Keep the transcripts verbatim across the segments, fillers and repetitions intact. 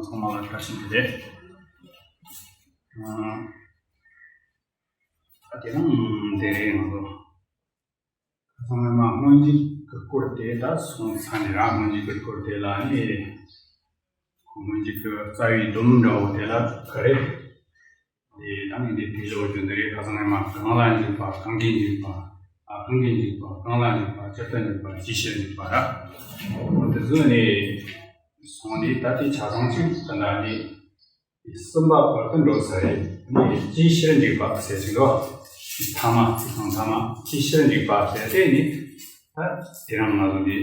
ཚང་མ་ལ་བཀྲ་ཤིས་བདེ་ལེགས། ཨ། ད་དེ་རིང་འདི་རེད། ང་ཚོ་ཁ་སང་སྔོན་མ་སྔོན་འཇུག་གི་སྐོར་དེ་ད་སོང་ཚར་ནས་ར། སྔོན་འཇུག་གི་སྐོར་དེ་ལ་ནི་སྔོན་འཇུག་གི་རྩ་བའི་སྡོམ་འདྲ་བོ་དེ་ལ་ག་རེ། དེ་ད་ནི་འདི་དེ་བཞག་རྒྱུ་འདི་རེད། ཁ་སང་སྔོན་མ་གང་ལ་འཇུག་པ། གང་གིས་འཇུག་པ། ཨ། གང་གིས་འཇུག་པ། གང་ལ་འཇུག་པ། ཇི་ལྟར་འཇུག་པ། ཇི་ཕྱིར་འཇུག་པ་ར། འོ་དེ་ཚོ་ནས་སོང་ནས་ད་དེ་ཆ་ཚང་གཅིག་ད་ལྟ་ནི་གསུམ་པ་བར་དུ་འགྲོ་ས་རེད། ནི་ཇི་ཕྱིར་འཇུག་པ་ཟེར་ཞིག་འདུག་ཐ་མ་ཚིག་དང་ཐ་མ་ཇི་ཕྱིར་འཇུག་པ་ཟེར་དེ་ནི་ད་དེ་རིང་ང་ཚོ་འདི་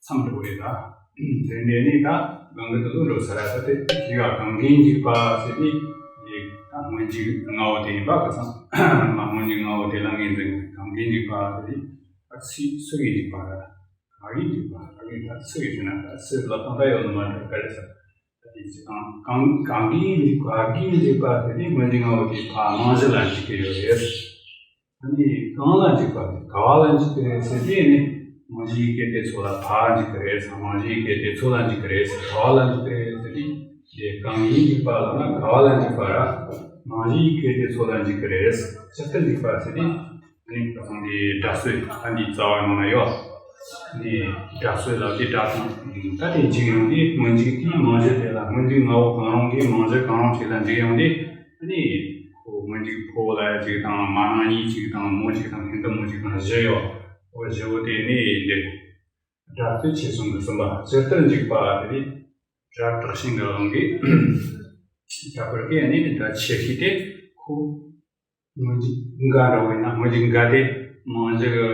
མཚམས་འགྲོ་རེད་ད། དེ་ནས་ནི་ད་གང་གི་དུ་འགྲོ་ས་ར། ད་དེ་ཞིག་ག་གང་གིས་འཇུག་པ་ཟེར་ནི་དེ་ད་སྔོན་འཇུག་ལྔ་བོ་དེ་ཡིན་པ། ཁ་སང་མ་སྔོན་འཇུག་ལྔ་བོ་དེ་ལ་ངོས་འཛིན། གང་གིས་འཇུག་པ་ཟེར་ནི་ད་སུ་སུ་གིས་འཇུག་པ་ར། ག་གིས་འཇུག་པ། ག་གིས་ད་སུ་གིས་ཟེར་ན་ད་སུ་ལ་ཕན་ཐོགས་ཡོད་ནི་མ་འདྲ་ག་རེ་ཟེར། ད་དེ་ཚེ་གང་གང་གང་གིས་འཇུག་པ། ག་གིས་འཇུག་པ་ཟེར་ནི་སྔོན་འཇུག་ལྔ་བོ་དེ་ཕར་རྨང་གཞི་ལ་འཇུག་གི་ཡོད་རེད། ཨ་ནི་གང་ལ་འཇུག་པ་རེད། ག་བ་ལ་འཇུག་གི་རེད་ཟེར་དུས་ནི་རྨང་གཞིའི་གལ་ཏེ་ཚོགས་ལ་ཕར་འཇུག་གི་རེད། རྨང་གཞིའི་གལ་ཏེ་ཚོགས་ལ་འཇུག་གི་རེད། ག་བ་ལ་འཇུག་གི་རེད་ཟེར་དུས་དེ་གང་གིས་འཇུག་པ་ལབ་ན་ག་བ་ལ་འཇུག་པ་ར། རྨང་གཞིའི་གལ་ཏེ་ཚོགས་ལ་འཇུག་གི་རེད། ཇི་ལྟར་འཇུག་པ་ཟེར་དུས། ཨ་ནི་ཁ་སང་དེ་སྒྲ་སྲོལ་ད་འདི་རྩ་བ་ནང་ན་ཡོད། ཨ་ནི་སྒྲ་སྲོལ་ལབ་དེ་སྒྲ་དང་ད་དེ་འཇུག་ཡོང་དུས་སྔོན་འཇུག་དེ་རྨང་གཞི་དེ་ལ་སྔོན་འཇུག་ལྔ་བོ་གང་རུང་གི་རྨང་གཞི་གང་རུང་ཞིག་ལ་འཇུག་ཡོང་དུས། ཨ་ནི་ཁོ་སྔོན་འཇུག་ཕོ་ལ་གཅིག་དང་། མ་ནིང་གཉིས་གཅིག་དང་། མོ་གཅིག་དང་། ཧིན་དུ་མོ་གཅིག་དང་བཞི་ཡོད། འོ་བཞི་བོ་དེ་ནི་འདིར་སྒྲ་སྲོལ་ཆེ་ཆུང་གི་གསུམ་པ་ཇི་ལྟར་འཇུག་པ་དེ་ནི་སྒྲ་དྲག་ཞན་གྱི་དབང་གིས་ཁྱད་པར་གྱིས་ཨ་ནི་སྒྲ་ཆེ་ཤོས་དེ་ཁོ། སྔོན་འཇུག་འགའ་འདྲ་བོ་ཡིན་ན། སྔོན་འཇུག་འགའ་དེ་རྨང་གཞི་གི་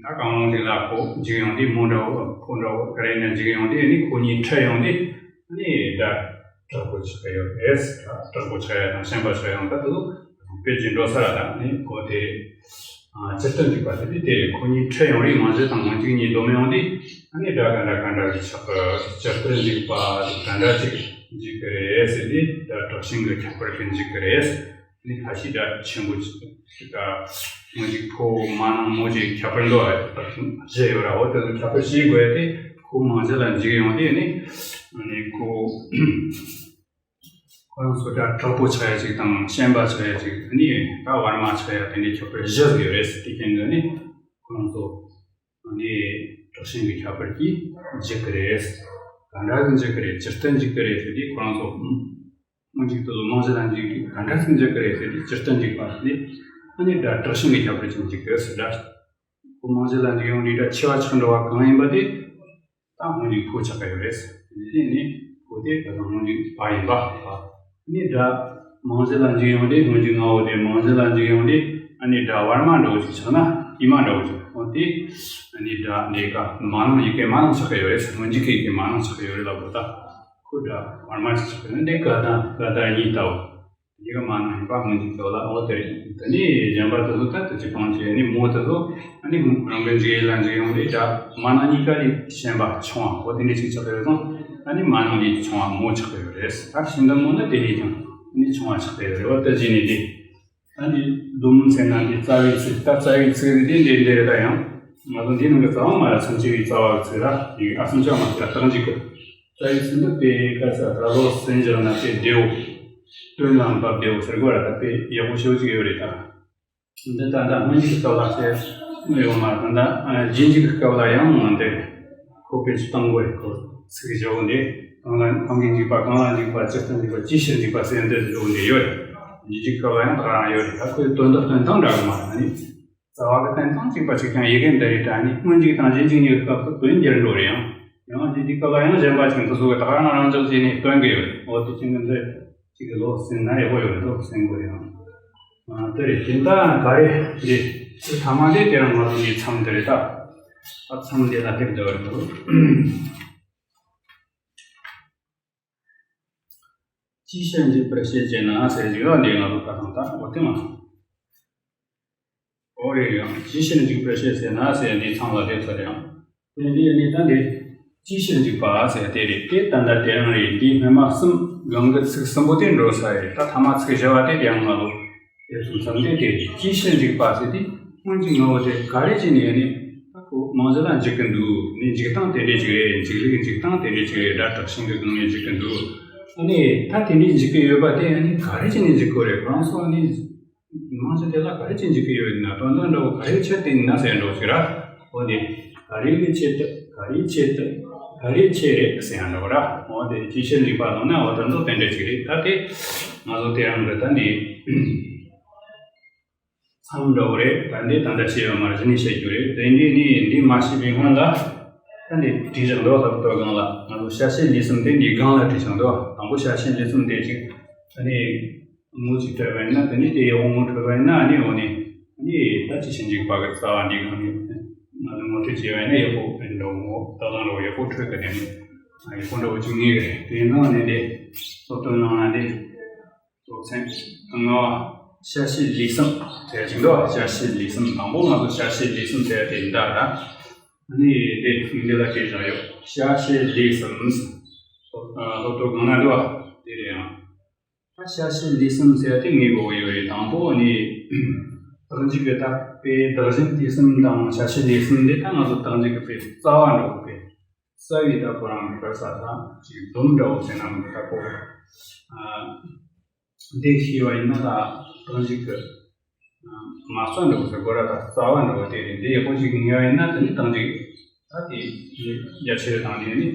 ད་གང་རུང་ཞིག་ལ་ཁོ་འཇུག་ཡོང་དུས། མོ་འདྲ་བོ་ཕོ་འདྲ་བོ་ག་རེ་ཡིན་ན་འཇུག་ཡོང་དུས། ཨ་ནི་ཁོ་གཉིས་འཕྲད་ཡོང་དུས་ཨ་ནི་སྒྲ་དྲག་པོ་ཆགས་ཡོད་རེད། སྒྲ་དྲག་པོ་ཆགས་ཡ་དང་ཞན་པ་ཆགས་ཡོང་ད་དུ་དཔེ་ཅིག་འགྲོ་ས་ར། ད་ཨ་ནི་ཁོ་དེ་ཇི་ལྟར་འཇུག་པ་དེ་དེ་རེད། ཁོ་གཉིས་འཕྲད་ཡོང་རིགས། རྨང་གཞི་དང་སྔོན་འཇུག་གཉིས་སྡོམ་ཡོང་དུས་ཨ་ནི་སྒྲ་ག་འདྲ་ག་འདྲ་ཞིག་ཆགས། ཇི་ལྟར་འཇུག་པ་ག་འདྲ་ཅིག་འཇུག་གི་རེད་ཟེར་དུས་སྒྲ་དྲག་ཞན་གྱི་ཁྱད་པར་གྱིས་འཇུག་གི་རེད། ནི་ཁ་ཤས་སྒྲ་ཆེན་པོ་ཅིག་ད་སྔོན་འཇུག་ཕོ་མ་ནིང་མོ་ཅིག་ཁྱད་པར་འདུག་ཨ། ད་བཞི་ཡོད་ར། འོ་དེ་ཚོ་ཁྱད་པར་ཤེས་དགོས་ཏེ་ཁོ་རྨང་གཞི་ལ་འཇུག་ཡོང་དུས་ནི་ནི་ཁོ་ཁོ་རང་ཚོ་སྒྲ་དྲག་པོ་ཆགས་ཡ་ཅིག་དང་ཞན་པ་ཆགས་ཡ་ཅིག་ནི་ད་བར་མ་ཆགས་ཡ་དེ་འདྲའི་ཁྱད་པར་བཞི་ཡོད་རེད་ཟེར། དེ་རྐྱེན་གྱིས་ནི་ཁོ་རང་ཚོ་ནི་དྲག་ཞན་གྱི་ཁྱད་པར་གྱིས་འཇུག་གི་རེད། ག་འདྲ་གི་འཇུག་གི་རེད། ཇི་ལྟར་འཇུག་གི་རེད་ཟེར་དུས་ཁོ་རང་ཚོ། སྔོན་འཇུག་དེ་ཚོ་རྨང་གཞི་ལ་འཇུག་དུས་ག་འདྲ་ཞིག་འཇུག་གི་རེད་ཟེར་དུས་ཇི་ལྟར་འཇུག་པ་ཟེར་དུས་ཨ་ནི་སྒྲ་དྲག་ཞན་གྱི་ཁྱད་པར་གྱིས་འཇུག་གི་རེད་ཟེར། སྒྲ་ཁོ་རྨང་གཞི་ལ་འཇུག་ཡོང་དུས་སྒྲ་ཆེ་བ་ཆགས་འགྲོ་བ་གང་ཡིན་པ་དེ་ད་སྔོན་འཇུག་ཕོ་ཆགས་ཀྱི་ཡོད་རེད། དེ་ནས་ཕོ་དེ་ད་སྔོན་འཇུག་བ་ཡིན་པ། ཨ་ནི་སྒྲ་རྨང་གཞི་ལ་འཇུག་ཡོང་དུས་སྔོན་འཇུག་ལྔ་བོ་དེ་རྨང་གཞི་ལ་འཇུག་ཡོང་དུས་ཨ་ནི་སྒྲ་བར་མ་འདྲ་བོ་ཅིག་ཆགས་ན་དཀྱུས་མ་འདྲ་བོ་ཅིག་འོ་དེ་ཨ་ནི་སྒྲ་འདི་ག་མ་ནིང་ཡི་གེ་མ་ནིང་ཆགས་ཀྱི་ཡོད་རེད། སྔོན་འཇུག་གི་ཡི་གེ་མ་ནིང་ཆགས་ཀྱི་ཡོད་རེད་ལབ་དགོས་ད། ཁོ་སྒྲ་བར་མ་ཅིག་ཆགས་ཀྱི་ཡོད་ན་འདི་ག་དང་ག་དང་གཉིས་ལྟ་བུ། འདི་ག་མ་ནིང་ཡིན་པ་སྔོན་འཇུག་ལྟ་བུ་ལ། འོ་དེ་རེད། དེ་ནས་གཞན་པ་དེ་ཚོ་ད་དེ་ཅི་གང་བྱས་ནི་མོ་དེ་ཚོ་ཨ་ནི་རང་གི་འཇུག་ཡུལ་ལ་འཇུག་ཡོང་དུས་སྒྲ་མ་ནིང་གཉིས་ཀ་ལས་ཞན་པ་ཆུང་བ་འོ་དེ་འདྲ་ཅིག་ཆགས་ཀྱི་ཡོད་ཙང་ཨ་ནི་མ་ནིང་ལས་ཆུང་བ་མོ་ཆགས་ཀྱི་ཡོད་རེད། ད་ཤིན་ཏུ་མོ་ནི་དེ་ལས་ཀྱང་ཨ་ནི་ཆུང་བ་ཆགས་ཀྱི་ཡོད་རེད། འོ་དེ་བྱས་ནས་དེ། ད་འདི་སྡོམ་ཟེར་ན་འདི་རྩ་བའི་ཚིག་ད་རྩ་བའི་ཚིག་རེད། འདི་འདི་འདི་རེད། ད་ཡང་ང་ཚོ་འདི་ནང་གི་རྩ་བ་མ་ར་མཚམས་སྦྱར་བའི་རྩ་བ་ཚིག་ར་འདི་ཨ་སམ་ཅག་མ་ད་རྟགས་འཇུག་གི་རྩ་བའི་ཚིག་འདི་དཔེ་ག་ས་ད་ལོ་ཟིན་བཞག་ན་དཔེ་བདེའོ། དོན་ལ་འབབ་བདེའོ་ཟེར་དགོས་ར། ད་དཔེ་ཡག་པོ་ཞེ་པོ་ཅིག་ཡོད་རེད་ད། འདི་ད་ལྟ་སྔོན་འཇུག་གི་སྐབས་ལ་ཟེར་ཡོད་མ་རེད། ད་ལྟ་རྗེས་འཇུག་གི་སྐབས་ལ་ཡང་འདི་ཁོ་དཔེ་ཅིག་གཏོང་དགོས་རེད། ཁོ་ཚིག་བཞི་བོ་འདི་གང་ལ་གང་གིས་འཇུག་པ། གང་ལ་འཇུག་པ། ཇི་ལྟར་འཇུག་པ། ཅིའི་ཕྱིར་འཇུག་པ་ཟེར་འདི་བཞི་བོ་འདི་ཡོད་རེད། རྗེས་འཇུག་སྐབས་ལ་ཡང་ད་ག་རང་ཡོད་རེད། ད་ཁོའི་དོན་དག་སྟོན་སྟངས་འདྲ་གི་མ་རེད། ཨ་ནི་རྩ་བ་གི་སྟོན་སྟངས་གཅིག་པ་གཅིག་རྐྱང་ཡི་གེ་འདི་རེད་དྲ། ཨ་ནི་སྔོན་འཇུག་དང་རྗེས་འཇུག་གཉིས་ཀྱི་སྐབས་སུ་དོན་འགྱུར་འགྲོ་རེད། ཡང་ཡང་རྗེས་འཇུག་སྐབས་ལ་ཡང་གཞན་པ་ཅིག་འདི་ཚོ་གི་ད་ག་རང་རང་འཇགས་བྱས་ནས་སྟོན་གི་ཡོད་རེད། འོ་དེ་ཅན་གི་འདི་གཅིག་གི་ལོ་ཟིན་ན་ཡག་པོ་ཡོད་རེད་འདུག་ཟེར་དགོས་རེད། ཡང་ཨ་དེ་རེད། དེ་ད་ག་རེ་རེད། ཚིག་ཐ་མ་དེ་དེ་རང་ང་ཚོ་འདི་མཚམས་འདི་རེད་ད། ཨ་མཚམས་འདི་ལ་སླེབས་འདོད་རེད་འདུག་ཅིའི་ཕྱིར་འཇུག་པར་བྱེད་ཅེ་ན་ཟེར་གྱི་ཡོད། འདི་ང་ཚོ་ད་དང་ད་འོ་དེ་མ་སོང་། འོ་རེད། ཡང་ཅིའི་ཕྱིར་འཇུག་པར་བྱེད་ཟེར་ན་ཟེར་འདི་མཚམས་ལ་སླེབས་ཚར་ཡང་། དེ་འདི་ནི་ད་འདི་ཅིའི་ཕྱིར་འཇུག་པ་ཟེར་དེ་རེད། དེ་ད་ལྟ་དེ་རང་རེད། འདི་སྔོན་མ་གསུམ་གང་གི་ཚིག་གསུམ་པོ་དེ་འགྲོ་ས་རེད། ད་ཐ་མ་ཚིག་བཞི་བ་དེ་དེ་ཡང་ང་ལོ་དེ་སོང་ཙང་དེ་དེ་ཅིའི་ཕྱིར་འཇུག་པ་ཟེར་དེ་སྔོན་གྱི་ངོ་བོ་དེ་ག་རེ་བྱས་ནས་ནི་ད་ ཁོ་རྨང་གཞི་ལ་འཇུག་གི་འདུག་ནི་འཇུག་སྟངས་དེ་འདྲས་ཅིག་རེད། འཇུག་ལུགས་འཇུག་སྟངས་དེ་འདྲས་ཅིག་རེད། སྒྲ་དྲག་ཤིང་གི་སྒང་ནས་འཇུག་གི་འདུག་ཨ་ནི་ད་དེ་འདྲས་འཇུག་གི་ཡོད་པ་དེ་ཨ་ནི་ག་རེ་བྱས་ནས་འཇུག་དགོས་རེད། ཁོ་རང་ཚོ་ཨ་ནི་རྨང་གཞི་དེ་ལ་ག་རེ་བྱས་འཇུག་གི་ཡོད་ན། དོན་དག་འདྲ་བོ་ག་རེ་ཆེད་དུ་ཡིན་ན་ཟེར་འགྲོ་ཞིག་ར། འོ་དེ་ག་རེ་གི་ཆེད་དུ་ག་རེ་ཆེད་དུ་ག་རེ་ཆེད་རེད་ཟེར་འགྲོ་ར། འོ་དེ་ཅི་ཕྱིར་འཇུག་པ་ལབ་ན་འོ་དོན་དག་དེ་འདྲས་ཅིག་རེད། ད་དེ་ང་ཚོ་དེ་རང་གི་ད་ནི། མཚམས་འདྲ་བོ་རེད། ད་འདི་ད་ལྟ་བྱས་ཡོད་མ་རེད། གཞི་ནས་བཤད་རྒྱུ་རེད། དེ་འདྲས་ནི་འདི་མ་བཤད་པའི་སྔོན་ལ་ད་འདི་བྲིས་བཞག་འདུག་ལྷག་ཏུ་སྒང་ལ་ང་ཚོ་བྱ་བྱེད་ལས་གསུམ་དེ་འདི་སྒང་ལ་བྲིས་བཞག་འདུག་དང་པོ་བྱ་བྱེད་ལས་གསུམ་དེ་ཅིག་ད་ནི་ངོ་ཅིག་སྤྲད་པ་ཡིན་ན། དེ་ནི་དེ་ཡག་པོ་ངོ་འཕྲོད་པ་ཡིན་ན། ཨ་ནི་འོ་ནི་ཨ་ནི་ད་ཅི་ཕྱིར་འཇུག་པ་གི་རྩ་བ་འདི་སྒང་ནས་ང་ཚོ་ངོ་འཕྲོད་བྱས་པ་ཡིན་ན་ཡག་པོ་འདྲ་བོ་ངོ་ད་གང་འདྲ་བོ་ཡག་པོ་འཕྲོད་གི། དེ་ནི་ཡག་པོ་འདྲ་བོ་ཅིག་ངེས་གི་རེད། དེ་ནང་ནས་འདི་སློབ་སྟོན་ནང་ལ་འདི། སློབ་ཚན་ལྔ་པ། བྱ་བྱེད་ལས་གསུམ་ཟེར་གྱི་འདུག་བྱ་བྱེད་ལས་གསུམ། དང་པོ་ང་ཚོ་བྱ་བྱེད་ལས་གསུམ་ཟེར་དེ་འདྲ་ར། ཨ་ནི་དེ་འདི་ལ་བྲིས་བཞག་ཡོད། བྱ་བྱེད་ལས་གསུམ། སློབ་སློབ་གྲྭ་གང་ན་འདུག་དེ་རེད་ཨང་། ད་བྱ་བྱེད་ལས་གསུམ་ཟེར་དེ་ངེས་དགོས་ཀྱི་ཡོད་རེད། དང་པོ་ནི་རྟགས་འཇུག་གི་ད་དཔེ་བདག་གཞན་དུས་གསུམ་དང་བྱ་བྱེད་ལས་གསུམ་འདི་ད་ང་ཚོ་རྟགས་འཇུག་གི་དཔེ་རྩ་བ་འགྲོ་གི་དཔེ། རྩ་བའི་ད་ཁོ་རང་གི་ག་རེ་ཟེར་ད་ཅིག་སྡོམ་འདྲ་བོ་ཟེར་ན་མི་འདུག་ད་ཁོ། ཨ། འདི་ཤེས་པ་ཡིན་ན་ད་རྟགས་འཇུག་གི་མ་རྩ་འདྲ་བོ་ཟེར་དགོས་ར། ད་རྩ་བ་འདྲ་བོ་དེ་རེད། འདི་ཡག་པོ་ཅིག་ངེས་པ་ཡིན་ན་དེ་ནི་རྟགས་འཇུག་ད་དེ་རྒྱ་ཆེར་བཏང་ནས་ནི་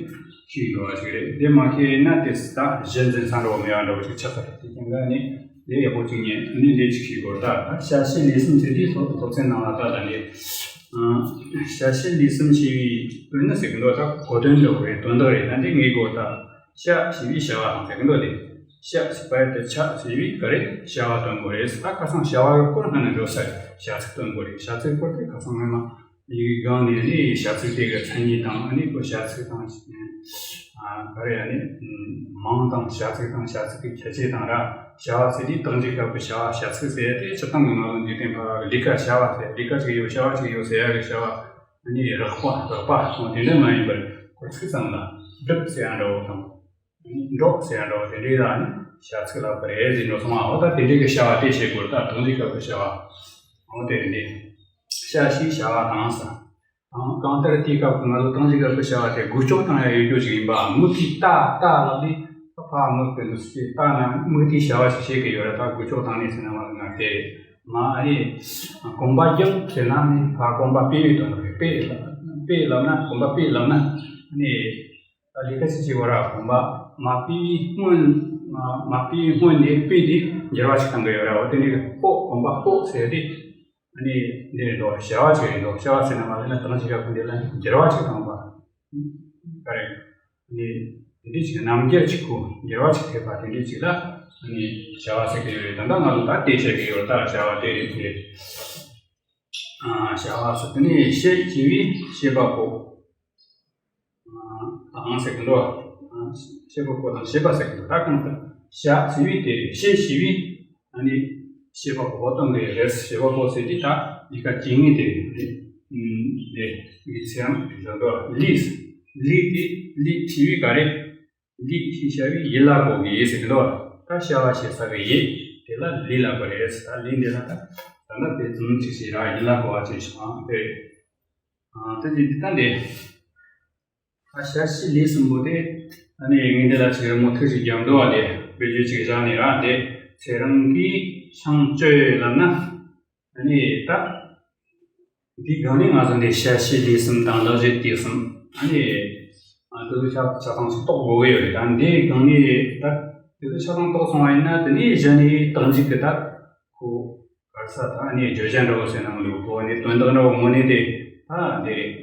ཤེས་འགྲོ་བ་ཞིག་རེད། འདི་མ་ཤེས་ཡིན་ན་དེ་ད་གཞི་འཛིན་ས་འདྲ་བོ་མེད་པ་འདྲ་བོ་ཅིག་ཆགས་ས་རེད། དེ་རྐྱེན་ག་ནི་འདི་ཡག་པོ་ཅིག་ངེས། ཨ་ནི་འདི་ཅིག་ཤེས་དགོས། ད་ད་བྱ་བྱེད་ལས་གསུམ་ཟེར་དུས་སློབ་སློབ་ཚན་ནང་ལ་ད་ད་འདི་བྱ་བྱེད་ལས་གསུམ་ཞེས་པའི་དོན་ནི་ཟེར་གི་འདུག་ད་གོ་དོན་འདྲ་བོ་རེད། དོན་དག་རེད། ད་འདི་ངེས་དགོས། ད་བྱ་ཞེས་པའི་བྱ་བ་དང་ཟེར་གི་འདུག་དེ། བྱ་ཞེས་པ་དེ་བྱ་ཞེས་པའི་ག་རེ་བྱ་བ་སྟོན་དགོས་རེད། ད་ཁ་སང་བྱ་བ་གི་སྐོར་སྔ་ནས་འགྲོ་ས་རེད། བྱ་ཚིག་སྟོན་དགོས་རེད། བྱ་ཚིག་སྐོར་དེ་ཁ་སང་སྔ་མ་ཡི་གེ་སྒང་ནས་ནི་བྱ་ཚིག་དེ་གི་མཚན་ཉིད་དང་། ཨ་ནི་ཁོ་བྱ་ཚིག་དང་ཨ་ག་རེ་ཨ་ནི་མིང་དང་བྱ་ཚིག་དང་བྱ་ཚིག་གི་ཁྱད་ཆོས་དང་ར། བྱ་བ་ཟེར་དུས་རྟགས་འཇུག་སྐབས་ཀྱི་བྱ་བ། བྱ་ཚིག་ཟེར་ཡ་དེ་སྤྱིར་བཏང་གི་ང་ཚོ་འཇིག་རྟེན་པ་ལས་ཀ་བྱ་བ་ཟེར། ལས་ཀ་ཅིག་ཡོད་བྱ་བ་ཅིག་ཡོད་ཟེར་ཡ་གི་བྱ་བ། ཨ་ནི་རེག་པ་རེག་པ་སོང་དེ་འདྲ་མ་ཡིན་པར་ཁོ་ཚིག་ཙམ་ལ་སྒྲུབ་ཟེར་ཡ་འདྲ་བོ་དང་། འགྲོ་ཟེར་ཡ་འདྲ་བོ་དེ་འདྲའི་ལ་ནི་བྱ་ཚིག་ལབ་པ་རེད་ཟེར་འགྲོ་སོང་ང་། འོ་ད་དེ་འདྲའི་གི་བྱ་བ་དེ་བྱེད་དགོས། ད་རྟགས་འཇུག་སྐབས་ཀྱི་བྱ་བ། འོ་དེ་རེད། འདི་བྱ་ཞེས་བྱ་བ་དང་ཟེར། གང་ལྟར་དེའི་སྐབས་ཀྱི་ང་ཚོ་རྟགས་འཇུག་སྐབས་ཀྱི་བྱ་བ་དེ་འགུལ་སྐྱོད་བཏང་ཡ་ཡོད་རྒྱུ་ཞིག་ཡིན་པ། མིག་གིས་ལྟ་ལྟ་ལབ་དུས་ད་ཕར་མིག་གིས་འདུག་སེ་ལྟ་ན་མིག་དེས་བྱ་བ་ཞིག་བྱེད་ཀྱི་ཡོད་རེད། ད་འགུལ་སྐྱོད་བཏང་ནས་ཟེར་ན་མ་ཟེར་ན་དེ་རེད། མ་ཨ་ནི་གོམ་པ་རྒྱབ་ཟེར་ན་ནི་ཕར་གོམ་པ་སྤོས་པའི་དོན་དག་རེད། སྤོས་ལབ་སྤོས་ལབ་ན་གོམ་པ་སྤོས་ལབ་ན་ཨ་ནི། ད་ལས་ཀ་ཅིག་བྱེད་དགོས་ར། གོམ་པ་མ་སྤོས་པའི་སྔོན། མ་མ་སྤོས་པའི་སྔོན་ནས་སྤོས་དེ་འགྱུར་བ་ཅིག་བཏང་གི་ཡོད་ར། འོ་དེ་ནི་སྤོ། གོམ་པ་སྤོ་ཟེར་དེ་ཨ་ནི་འདི་རེད་འདུག་བྱ་བ་ཅིག་རེད་འདུག་བྱ་བ་ཟེར་ན་མ་ཟེར་ན་རྟགས་འཇུག་སྐབས་འདི་ལ་འགྱུར་བ་ཅིག་བཏང་བ། ག་རེ། ཨ་ནི་དེ་འདྲ་ཅིག་རྣམ་འགྱུར་ཅིག་གོ། འགྱུར་བ་ཅིག་ཐེབས་པ་དེ་འདྲ་ཅིག་ལ་ཨ་ནི་བྱ་བ་ཟེར་གི་ཡོད་རེད། ད་ལྟ་ང་ཚོ་ད་དེ་བཤད་གི་ཡོད་རེད། ད་བྱ་བ་དེ་རེད་དེ། ཨ་བྱ་བ་ཟེར་དེ་ནི་བྱེད་ཅེས་པའི་བྱེད་པ་པོ། ཨ་དང་ཟེར་གི་འདུག་ཨ་བྱེད་པ་པོ་དང་བྱེད་པ་ཟེར་གི་འདུག་ད་གང་ལྟར་བྱ་ཟེར་བའི་དེ་རེད། བྱེད་ཞེས་པའི་ཨ་ནི་བྱེད་པ་པོ་སྟོན་གི་རེད། བྱེད་པ་པོ་ཟེར་དུས་ད་འདི་ག་སྐྱེ་དངོས་དེ་རེད། ཨུམ་དེ་ཡིག་ཚད་ཡང་བཞག་འདུག་ལས། ལས་དེ་ལས་བྱས་པའི་ག་རེ། ལས་ཞེས་བྱ་བའི་ཡིད་ལ་གོ་གི་ཡིད་ཟེར་གི་འདུག་ད་བྱ་བ་བྱེད་ས་གི་ཡིད་དེ་ལ་ལས་ལབ་པ་རེད། ད་ལས་འདི་ལ་ད་ད་ལྟ་དེ་ཙམ་ཅིག་ཞིག་ར་ཡིད་ལ་གོ་བ་ཅིག་བྱུང་བ་དེ་རེད། ཨ་དེ་ཅིག་འདི་ལྟ་འདི། ད་བྱ་ཞེས་ལས་གསུམ་པོ་དེ་ཨ་ནི་ངས་འདི་ལ་ཅིག་རི་མོ་ཐིག་ཅིག་བརྒྱབ་འདུག་བ། དེ་དཔེ་བརྗོད་ཅིག་བཞག་ནས་ར། དེ་ཚེ་རིང་གིས་ཤིང་གཅོད་ལབ་ན། ཨ་ནི་ད། འདི་སྒང་ནས་ང་ཚོ་འདི་བྱ་ཞེས་ལས་གསུམ་དང་ལག་བྱེད་དུས་གསུམ། ཨ་ནི། ཨ་དེ་ཚོ་ཆ་ཆ་ཚང་ཞིག་རྟོགས་དགོས་ཀྱི་ཡོད་རེད། ད་འདི་སྒང་ནས་ད་དེ་ཚོ་ཆ་ཚང་རྟོགས་སོང་བ་ཡིན་ན། དེ་ནས་གཞི་ནས་རྟགས་འཇུག་གི་ད་ཁོ་ག་རེ་ཟེར། ད་ཨ་ནི་བརྗོད་བྱ་འདྲ་བོ་ཟེར་ན་མི་འདུག་ཁོ་ནི་དོན་དག་འདྲ་བོ་ངོ་ནས་དེ་ད་འདི་རེད།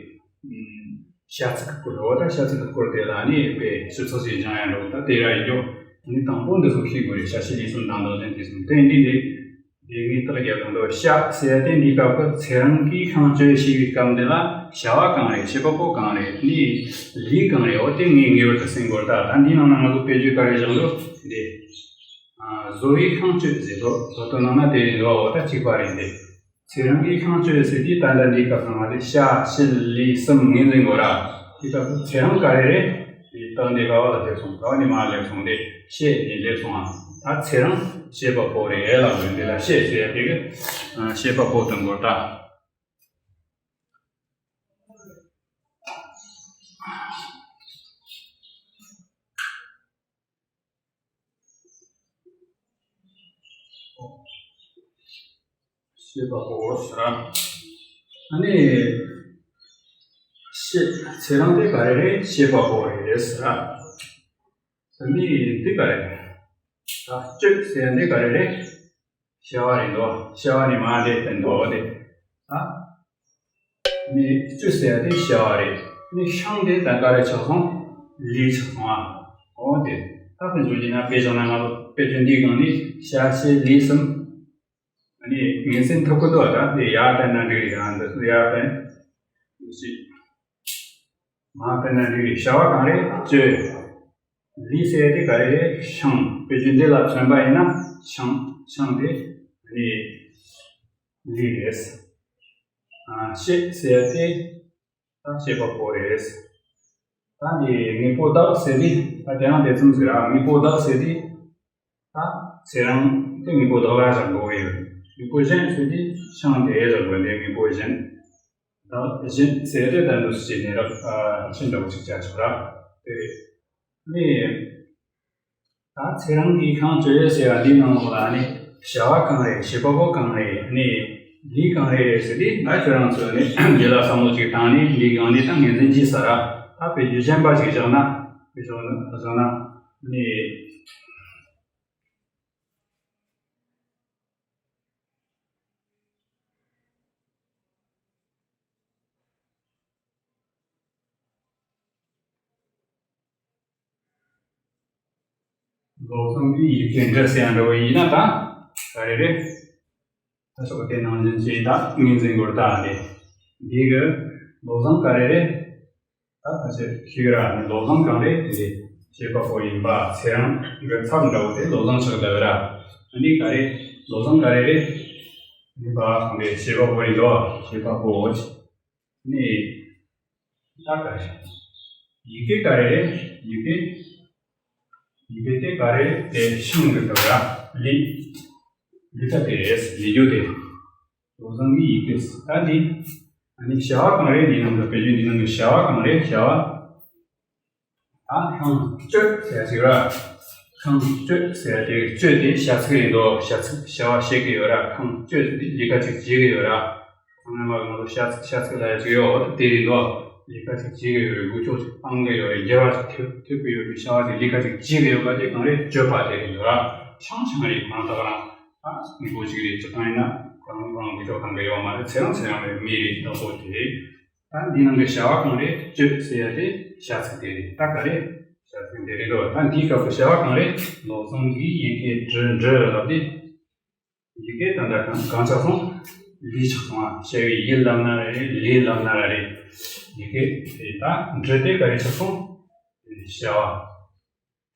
བྱ་ཚིག་གི་སྐོར་རེད། འོ་ད་བྱ་ཚིག་གི་སྐོར་དེ་ལ་ཨ་ནི་དཔེ་ཞིབ་ཚགས་ཤིག་སྦྱང་ཡ་འདྲ་བོ་ད་དེ་ར་ཡིན་རྒྱུ། ཨ་ནི་དང་པོ་འདི་ཚོ་ཤེས་དགོས་རེད། བྱ་ཞེས་ལས་གསུམ་དང་ལག་བྱེད་དུས་གསུམ། དེ་འདི་འདི། དེ་ངས་རྟགས་རྒྱབ་དང་དུ་བྱ་ཟེར་ཡ་དེ་འདིའི་སྐབས་ཀྱི་ཚེ་རིང་གིས་ཤིང་གཅོད་ཞེས་པའི་སྐབས་འདི་ལ་བྱ་བ་གང་རེད། བྱེད་པ་པོ་གང་རེད། འདིའི་ལས་གང་རེད། འོ་དེ་ངས་ངེས་པར་དུ་ཟིན་དགོས། ད་ད་འདིའི་ནང་ན་ང་ཚོ་དཔེ་བརྗོད་ག་རེ་བཞག་འདུག་འདི། ཨ་བཟོ་བའི་ཤིང་གཅོད་ཟེར་འདུག་བཟོ་དོན་ནང་ན་དེ་རེད་འདུག་འོ་ད་གཅིག་པ་རེད་འདི། ཚེ་རིང་གིས་ཤིང་གཅོད་ཟེར་དུས་ད་ལྟ་འདིའི་སྐབས་སུ་ང་ཚོས་བྱ་ཞེས་ལས་གསུམ་ངོས་འཛིན་དགོས་ར། དེའི་སྐབས་སུ་ཚེ་རིང་ག་རེ་རེད། དེ་རྟགས་འདི་ག་བ་ལ་སླེབས་སོང་། ག་བ་ནས་མར་སླེབས་སོང་། དེ་བྱེད་ནས་སླེབས་སོང་ང་། ད་ཚེ་རིང་བྱེད་པ་པོ་རེད་ལབ་དགོས། འདི་ལ་བྱེད་ཟེར་ཡ་དེ་གི་བྱེད་པ་པོ་དང་པོ་ད། བྱེད་པ་པོ་ཟེར། ཨ་ནི། ཤེས་ཚེ་རིང་དེ་ག་རེ་རེད། བྱེད་པ་པོ་རེད་ཟེར། ཨ་ནི་འདི་ག་རེ་རེད། ད་སྤྱོད་ཟེར་འདི་ག་རེ་རེད། བྱ་བ་རེད་འདུག་བྱ་བ་ནི་མ་འདས་དེ་འདུག་དེ། ཨ་ནི་སྤྱོད་ཟེར་དེ་བྱ་བ་རེད། ཨ་ནི་ཤིང་དེ་ད་ག་རེ་ཆགས་སོང་། ལས་ཆགས་སོང་། ཨ་འོ་དེ། ད་དཔེ་འཇོག་བྱས་ན་དཔེ་བཞག་ན་ང་ཚོ་དཔེ་བརྗོད་འདིའི་སྒང་ནས་བྱ་བྱེད་ལས་གསུམ། ཨ་ནི་ངོས་འཛིན་ཐུབ་ཀྱི་འདུག་ད་འདི་ཡར་བསྟན་ན་འགྲིག་རེད། ཨ་འདི་ཚོ་ཡར་བསྟན། ཞིག་མར་བསྟན་ན་འགྲིག་རེད། བྱ་བ་གང་རེད། སྤྱོད། ལས་ཟེར་དེ་ག་རེ་རེད། ཤིང་། དཔེ་བརྗོད་འདི་ལ་མཚོན་པ་ཡིན་ན་ཤིང་། ཤིང་དེ་ཨ་ནི་ལས་རེད། ཨ་བྱེད་ཟེར་དེ་ད་བྱེད་པ་པོ་རེད། ད་འདི་དངོས་པོ་བདག་ཟེར་དེ་ད་དེ་རང་དེ་ཙམ་ཟེར། ཨ་དངོས་པོ་བདག་ཟེར་དེ། ད་ཚེ་རིང་དེ་དངོས་པོ་བདག་ལ་བཞག་དགོས་ཡོད། དངོས་པོ་གཞན་ཟེར་དེ་ཤིང་དེ་བཞག་དགོས། དེ་དངོས་པོ་གཞན། བདག་གཞན་ཟེར་དེ་ད་འདུག་སེ་ནས་རབ་ཨ་ཕྱིན་འདྲ་བོ་ཅིག་བྱ་ཆོག་ར། དེ་ནས་ད་ཚེ་རིང་གིས་ཤིང་བཅོས་ཟེར་བ་འདིའི་ནང་ལོགས་ལ་ནི་བྱ་བ་གང་རེད། བྱེད་པ་པོ་གང་རེད། ནི་ལས་གང་རེད་ཟེར་དེ་ད་ཁྱོད་རང་ཚོ་ནི་རྗེས་ལ་བསམ་བློ་ཅིག་བཏང་ནས་ལས་གང་ནས་ད་ངོས་འཛིན་གྱིས་ཟེར་ར། ད་དཔེ་བརྗོད་གཞན་པ་ཅིག་བཞག་ན། དཔེ་བཞག་ན་བཞག་ན་ནི། བློ་བཟང་གི་ཡི་གེ་འབྲི་ཟེར་ཡང་འདྲ་བོ་ཡིན་ན་ད་ག་རེ་རེད། ད་ཕྱོགས་དེ་ནང་བཞིན་བྱས་ད་ངོས་འཛིན་སྐོར་ད་རེད། འདི་གི་བློ་བཟང་ག་རེ་རེད། ད་ཁ་ཤས་ཤིག་ར་ནི་བློ་བཟང་གང་རེད་དེ་བྱེད་པ་པོ་ཡིན་པ། ཚེ་རིང་གི་ཚབ་འདྲ་བོ་དེ་བློ་བཟང་ཆགས་བསྡད་པ་ར། ཨ་ནི་ག་རེ་བློ་བཟང་ག་རེ་རེད། ནི་པ་གང་རེད། བྱེད་པ་པོ་ཡིན་ནོ། བྱེད་པ་པོ་ནི་ད་ག་རེ། ཡི་གེ་ག་རེ་རེད། ཡི་གེ་ཡི་གེ་དེ་ག་རེ་རེད། དེ་ཤིང་གི་ལྟ་བ་ར། ལས་ལས་ཀ་དེ་རེད། ལས་རྒྱུ་དེ། བློ་བཟང་གི་ཡི་གེ་ད་འདི། ཨ་ནི་བྱ་བ་གང་རེད། འདི་ནང་གི་དཔེ་བརྗོད་འདི་ནང་གི་བྱ་བ་གང་རེད། བྱ་བ། ད་ཤིང་གཅོད་ཟེར་ཡ་ཅིག་ར། ཤིང་གཅོད་ཟེར་ཡ་དེ་གཅོད་དེ་བྱ་ཚིག་རེད་འདུག་བྱ་ཚིག་བྱ་བ་བྱེད་ཀྱི་ཡོད་ར། ཤིང་གཅོད་དེ་ལས་ཀ་ཅིག་བྱེད་ཀྱི་ཡོད་ར། ཚང་མ་ང་ཚོ་བྱ་ཚིག་བྱ་ཚིག་ལ་ཡ་ཅིག་ཡོད་དེ་རེད་འདུག་ལས་ཀ་ཅིག་བྱེད་ཀྱི་ཡོད་རེད། འགུལ་སྐྱོད་ཅིག་བཏང་གི་ཡོད་རེད། འགྱུར་བ་ཅིག་ཐེབས་ཐེབས་ཀྱི་ཡོད་རེད། བྱ་བ་ཅིག་ལས་ཀ་ཅིག་བྱེད་ཀྱི་ཡོད་པ་དེ་གང་རེད། གཅོད་པ་དེ་རེད་འདུག་ར། ཤིང་ཤིང་རེད། ཁོ་རང་ད་ག་རང་ཨ་མི་པོ་ཅིག་རེད། ཅི་གང་ཡིན་ན་ཁོ་རང་ཁོ་རང་འགུལ་སྐྱོད་གཏང་གི་ཡོད་མ་རེད། ཚེ་རིང་ཚེ་རིང་རེད། མི་རེད། ཨ་ཁོ་དེ་རེད། ད་འདི་ནང་གི་བྱ་བ་གང་རེད། གཅོད་ཟེར་ཡ་དེ་བྱ་ཚིག་དེ་རེད། ད་ག་རེ་བྱ་ཚིག་དེ་རེད་འགྲོ། ད་འདིའི་སྐབས་སུ་བྱ་བ་གང་རེད། བློ་བཟང་གིས་ཡི་གེ་འབྲི་འབྲི་ལབ་དེ། ཡི་གེ་ད་ལྟ་གང་གང་ཆགས་སོང་། ལས་ཆགས་སོང་ཨ། བྱ་བའི་ཡིད་ལབ་ན་རེད། ལས་ལབ་ན་རེད། ཡི་གེ་དེ་ད་འབྲི་དེ་ག་རེ་ཆགས་སོང་། བྱ་བ། བྱ་བ་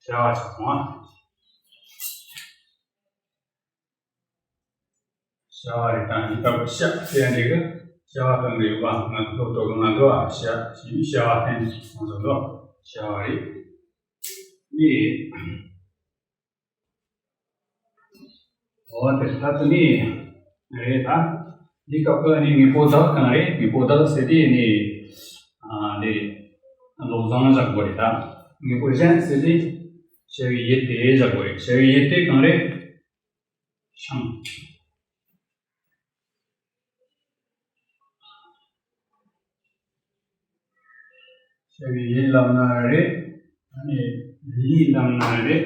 ཆགས་སོང་ཨ། བྱ་བ་རེད། ད་འདི་ལྟ་བུ་བྱ་ཟེར་ཡ་འདི་གི་བྱ་བ་སྟོན་གི་ཡོད་པ། ང་ཚོ་སློབ་གྲོགས་ང་ཚོ་ཨ་བྱ་ཞེས་བྱ་བ་སྟོན་སོང་ཚོ་ལོ། བྱ་བ་རེད། ནི། འོ་དེ་ལྟ་བུ་ནི་རེད་ད། འདི་སྐབས་ཀྱི་ནི་དངོས་པོ་བདག་གང་རེད། དངོས་པོ་བདག་ཟེར་དེ་ནི་ཨ་འདི་བློ་བཟང་བཞག་དགོས་རེད་ད། དངོས་པོ་གཞན་ཟེར་དེ་བྱ་བའི་ཡུལ་དེ་བཞག་དགོས་རེད། བྱ་བའི་ཡུལ་དེ་གང་རེད། ཤིང་། བྱ་བའི་ཡིད་ལབ་ན་རེད། ཨ་ནི་ལས་ལབ་ན་རེད།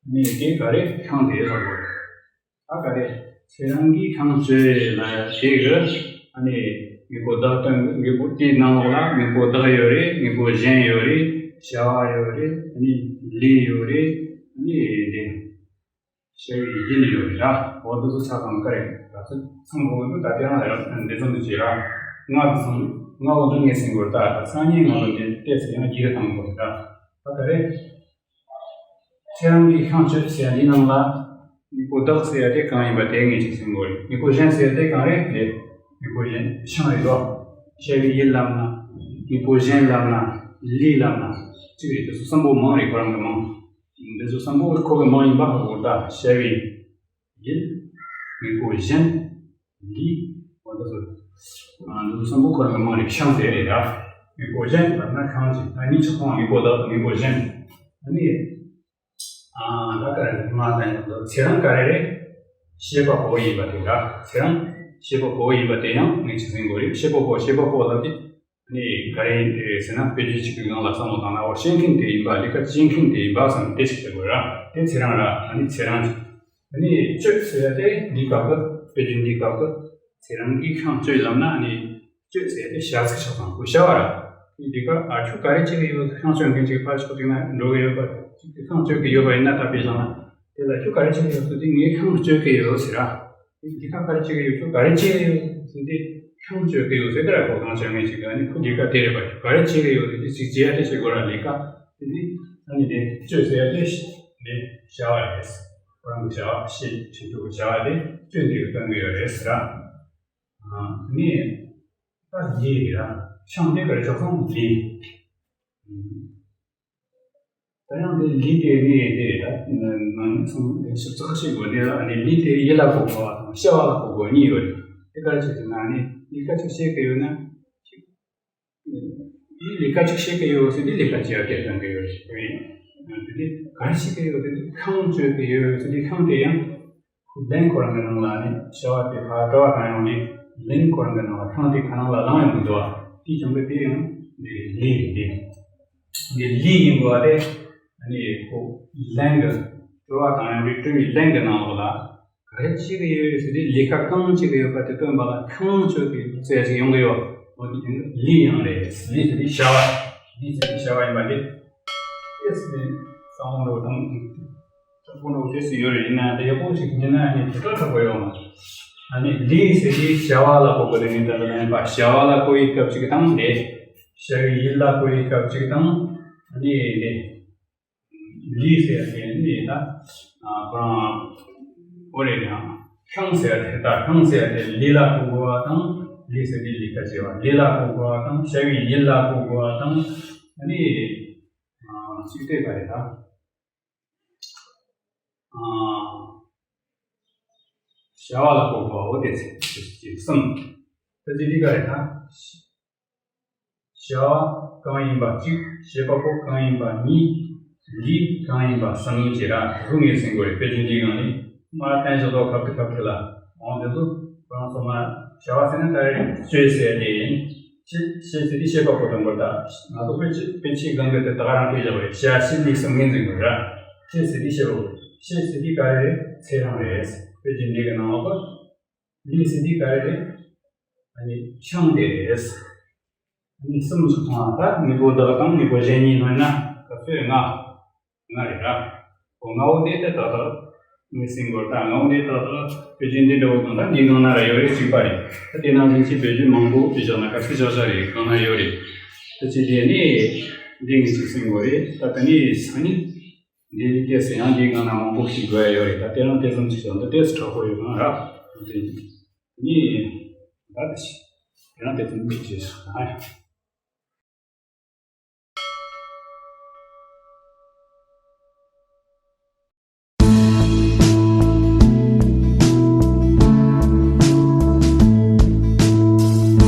ཨ་ནི་དེ་ག་རེ་ཤིང་དེ་ལབ་དགོས་རེད། ད་ག་རེ་ཚེ་རིང་གིས་ཤིང་བཅོས་ལ་དེ་གི་ཨ་ནི་དངོས་པོ་བདག་དང་དངོས་པོ་དེའི་ནང་ལོགས་ལ་དངོས་པོ་བདག་ཡོད་རེད། དངོས་པོ་གཞན་ཡོད་རེད། བྱ་བ་ཡོད་རེད། ཨ་ནི་ལས་ཡོད་རེད། ཨ་ནི་དེ། བྱ་བའི་ཡིད་ཡོད་རེད་ར། འོ་འདི་ཚོ་ཆ་ཚང་ག་རེད། ད་ཚོ་ཚང་གོ་འདུག་ད་དེ་རང་ལ་ར་འདི་ཚོ་འདི་བྱེད་ར། ང་འདི་ཚོ་ང་འོ་འདི་ངས་ཟིན་དགོས་ད། ད་སང་ཉིན་ང་ཚོ་འདི་བལྟས་ཚེ་ཡང་ཡིད་རེ་བཏང་དགོས་རེད་ད། ད་ག་རེད། ཚེ་རིང་གིས་ཤིང་བཅོས་ཟེར་ཡ་འདི་ནང་ལ་དངོས་པོ་བདག་ཟེར་ཡ་དེ་གང་ཡིན་པ་དེ་ངས་ཅིག་ཟིན་དགོས་རེད། དངོས་པོ་གཞན་ཟེར་ཡ་དེ་གང་རེད། དེ་དངོས་པོ་གཞན་ཤིང་རེད་དོ། བྱ་བའི་ཡིད་ལབ་ན། དངོས་པོ་གཞན་ལབ་ན། ལས་ལབ་ན། གཅིག་རེད། དེ་ཚོ་གསུམ་པོ་མང་རེད། ཁོ་རང་གི་མང་། འདི་ཚོ་གསུམ་པོ་ཁོ་གི་མང་ཡིན་པ་ཧ་གོ་ད། བྱ་བའི་ཡིད། དངོས་པོ་གཞན། ལས། འོ་འདི་ཚོ། ཨ་འདི་ཚོ་གསུམ་པོ་ཁོ་རང་གི་མང་རེད། ཤིང་ཟེར་རེད་ར། དངོས་པོ་གཞན་ལབ་ན་ཤིང་ཟེར། ཨ་ནི་ཆགས་སོང་། དངོས་པོ་བདག་དངོས་པོ་གཞན། ཨ་ནི། ཨ་ད་ག་རེ་མ་ད་ཡིན་ཚེ་རིང་ག་རེ་རེད། བྱེད་པ་པོ་ཡིན་པ་དེ་ར། ཚེ་རིང་། བྱེད་པ་པོ་ཡིན་པ་དེ་ཡང་ངེས་ཅིག་ཟིན་དགོས་རེད། བྱེད་པ་པོ་བྱེད་པ་པོ་ལབ་དེ་ནི་ག་རེ་ཡིན་ཟེར་ན། དཔེ་རྒྱུད་གཅིག་གི་སྒང་ལ་བསམ་བློ་བཏང་ན། འོ་བྱེད་མཁན་དེ་ཡིན་པ། ལས་ཀ་བྱེད་མཁན་དེ་ཡིན་པ་བསམ་དེ་ཅིག་བྱེད་དགོས་ར། དེ་ཚེ་རིང་ར། ཨ་ནི་ཚེ་རིང་། ཨ་ནི་གཅོད་ཟེར་ཡ་དེ་འདི་སྐབས་ཀྱི་དཔེ་རྒྱུད་འདི་སྐབས་ཀྱི་ཚེ་རིང་གིས་ཤིང་གཅོད་ལབ་ན། ཨ་ནི་གཅོད་ཟེར་ཡ་དེ་བྱ་ཚིག་ཆགས་སོང་། ཁོ་བྱ་བ་ར། དེ་འདི་ག་ཨ་ཁྱོད་ག་རེ་བྱེད་ཀྱི་ཡོད། ཤིང་གཅོད་མཁན་ཅིག་ཕར་ཕྱོགས་ཅིག་ན་འགྲོ་གི་ཡོད་པ། ཅིག་གིས་ཤིང་གཅོད་ཀྱི་ཡོད་པ་ཡིན་ན། ད་དཔེ་བཞག་ན་དེ་ལ་ཁྱོད་ག་རེ་བྱེད་ཀྱི་ཡོད་ཟེར་དུས། ངས་ཤིང་གཅོད་ཀྱི་ཡོད་ཟེར་ར། འདི་ག་ག་རེ་བྱེད་ཀྱི་ཡོད། ཁྱོད་ག་རེ་བྱེད་ཀྱི་ཡོད་ཟེར་དུས། ཤིང་གཅོད་ཀྱི་ཡོད་ཟེར་གི་ར། ཁོ་ཤིང་གཅོད་མཁན་ཅིག་གིས། ཨ་ནི་ཁོ་འདི་ག་དེ་རེད་པ། ག་རེ་བྱེད་ཀྱི་ཡོད་ཟེར་དུས། ཅིག་བྱེད་ཡ་དེ་བྱེད་དགོས་ར། ལས་ཀ་དེ་འདི། ཨ་ནི་དེ་གཅོད་ཟེར་ཡ་དེ་ནི་བྱ་བ་རེད། ཁོ་རང་གི་བྱ་བ། བྱེད་བྱེད་འདུག་བྱ་བ་དེ་གཅོད་འདི་གིས་སྟོན་གྱི་ཡོད་རེད་ཟེར་ར། ཨ་ནི་ད་ལས་རེད་ར། ཤིང་དེ་ག་རེ་ཆགས་སོང་། ལས། ད་ཡང་དེ་ལས་དེ་ནི་དེ་རེད། ད་ནང་ནས་སོང་དེ་ཞིབ་ཚགས་ཤིག་དགོས་དེ་ལ། ཨ་ནི་ལས་དེ་ཡིད་ལ་གོ་དགོས་པ་དང་བྱ་བ་ལ་གོ་དགོས་གཉིས་ཡོད་རེད། དེ་ག་རེ་བྱེད་ཟེར་ན། ཨ་ནི་ལས་ཀ་ཅིག་བྱེད་ཀྱི་ཡོད་ན། དེ་ལས་ཀ་ཅིག་བྱེད་ཀྱི་ཡོད་ཟེར་དུས་ལས་ཀ་བྱེད་ཡ་དེ་སྟོན་གྱི་ཡོད་རེད། དེ་ནས་ག་རེ་བྱེད་ཀྱི་ཡོད་ཟེར་དུས། ཤིང་གཅོད་ཀྱི་ཡོད་ཟེར་དུས། ཤིང་དེ་ཡང་ལན་ཁོ་རང་གི་ནང་ལ། ཨ་ནི་བྱ་བ་དེ་ཕར་དྲི་བ་དྲངས་ཡོང་ནས། ལན་ཁོ་རང་གི་ནང་ལ་ཤིང་དེ་ཁ་ནང་ལ་ལངས་ཡོང་གི་འདུག་པ། དེ་བྱུང་གི་དེ་ཡང་འདི་ལས་རེད། འདི་ལས་ཡིན་དགོས་པ་དེ། ཨ་ནི་ཁོ་ལན་གྱི་དྲི་བ་དྲངས་ཡོང་དུས། དྲི་བའི་ལན་གྱི་ནང་ལོགས་ལ་ག་རེ་བྱེད་ཀྱི་ཡོད་ཟེར་དུས། ལས་ཀ་གང་བྱེད་ཀྱི་ཡོད་པ་དེ་སྟོན་པ་ལ་ཤིང་གཅོད་ཀྱི་ཡོད་ཟེར་ཞིག་ཡོང་གི་ཡོད། འོ་དེ་ཡིན་ལས་ཡང་རེད། ལས་ཟེར་དུས་བྱ་བ། ལས་ཟེར་དུས་བྱ་བ་ཡིན་པ་དེ། ཨེ་སི་ནི་བསམ་བློ་བཏང་། དྲག་པོ་འདྲ་བོ་དེ་སུ་ཡོད་རེད། ཡིན་ན་དེ་ཡག་པོ་ཞིག་ཉན་ན་ནི་དེ་འདྲ་དྲག་པོ་ཡོད་མ་རེད། ཨ་ནི་ལས་ཟེར་དུས་བྱ་བ་ལ་གོ་དགོས་རེད། ངས་ད་ལྟ་ལན་པ་བྱ་བ་ལ་གོ་བའི་སྐབས་ཅིག་དང་། དེ་བྱ་བའི་ཡིད་ལ་གོ་བའི་སྐབས་ཅིག་དང་། ཨ་ནི་དེ་ལས་ཟེར་དེ་ནི་ད་ཁོ་རང་འོ་རེད། ཡང་ཤིང་ཟེར་དེ། ད་ཤིང་ཟེར་དེ་ལས་ལ་གོ་དགོས་པ་དང་། ལས་ཟེར་དེ་ལས་ཀ་བྱེད་པ། ལས་ལ་གོ་དགོས་པ་དང་། བྱ་བའི་ཡིད་ལ་གོ་དགོས་པ་དང་། ཨ་ནི་ཅིག་དེ་ག་རེ་ད། ཨ། བྱ་བ་ལ་གོ་དགོས་པ། འོ་དེ་ཚེ་གསུམ། ད་དེ་འདི་ག་རེ་ད། བྱ་བ་གང་ཡིན་པ་གཅིག། བྱེད་པ་པོ་གང་ཡིན་པ་གཉིས། ལས་གང་ཡིན་པ་གསུམ་བྱས་ར། དེ་ཚོ་ངོས་ཟིན་དགོས་རེད། དཔེ་རྒྱུན་འདིའི་སྒང་ནས་མར་བསྟན་བཞག་དོ། ཁ་ཐུག་ཁ་ཐུག་ལ། འོ་དེ་ཚོ་ཁོ་རང་ཚོ་མ། བྱ་བ་ཟེར་ན་ག་རེ། གཅོད་ཟེར་དེ་ཡིན། བྱེད་བྱེད་ཟེར་དུས་བྱེད་པ་པོ་དང་པོ། ད་ང་ཚོ་དཔེ་ཆ་དཔེ་ཆའི་སྒང་གི་དེ་ད་ག་རང་བྲིས་བཞག་པ་རེད། བྱ་བྱེད་ལས་གསུམ་ངོས་འཛིན་དགོས་ར། བྱེད་ཟེར་དུས་བྱེད་པ་པོ། བྱེད་ཟེར་དུས་ག་རེ་རེད། ཚེ་རིང་རེད། དཔེ་རྒྱུན་འདི་གི་ནང་ལོགས་པ། ལས་ཟེར་དུས་ག་རེ་རེད། ཨ་ནི་ཤིང་དེ་རེད། ཨ་ནི་གསུམ་ཞིག་སོང་བ། ད་དངོས་པོ་བདག་དང་དངོས་པོ་གཞན་གཉིས་བསྣན་ན་ག་ཚོད། ལྔ། ལྔ་རེད་ར། འོ་ལྔ་བོ་དེ་ད་ད་ད་ངོས་ཟིན་དགོས། ད་ལྔ་བོ་དེ་ད་ད་དཔེ་རྒྱུན་འདི་འདྲ་བོ་གང་ད་འདི་ནང་ན་ར་ཡོད་རེད། གཅིག་པ་རེད། ད་དེ་ནང་བཞིན་གྱི་དཔེ་རྒྱུན་མང་པོ་བཞག་ན་ག་ཚོད་བཞག་བཞག་རེད། གང་ན་ཡོད་རེད། ད་ཅི་དེ་ནི་འདི་ངོས་ཟིན་དགོས་རེད། ད་ད་ནི་ས་ནི་འདི་ནི་སྐད་ཟེར་ཡང་འདི་གང་ན་མང་པོ་ཞིག་དགོས་ཡ་ཡོད་རེད། ད་དེ་རང་དེ་ཙམ་ཞིག་བཞག་ན་ད་དེ་ཚོ་དྲག་པོ་ཡོད་གང་ར། དེ་ནི་ད་དེ་ཞིག་དེ་རང་དེ་ཙམ་ཞིག་བྱས་སོང་ཨ།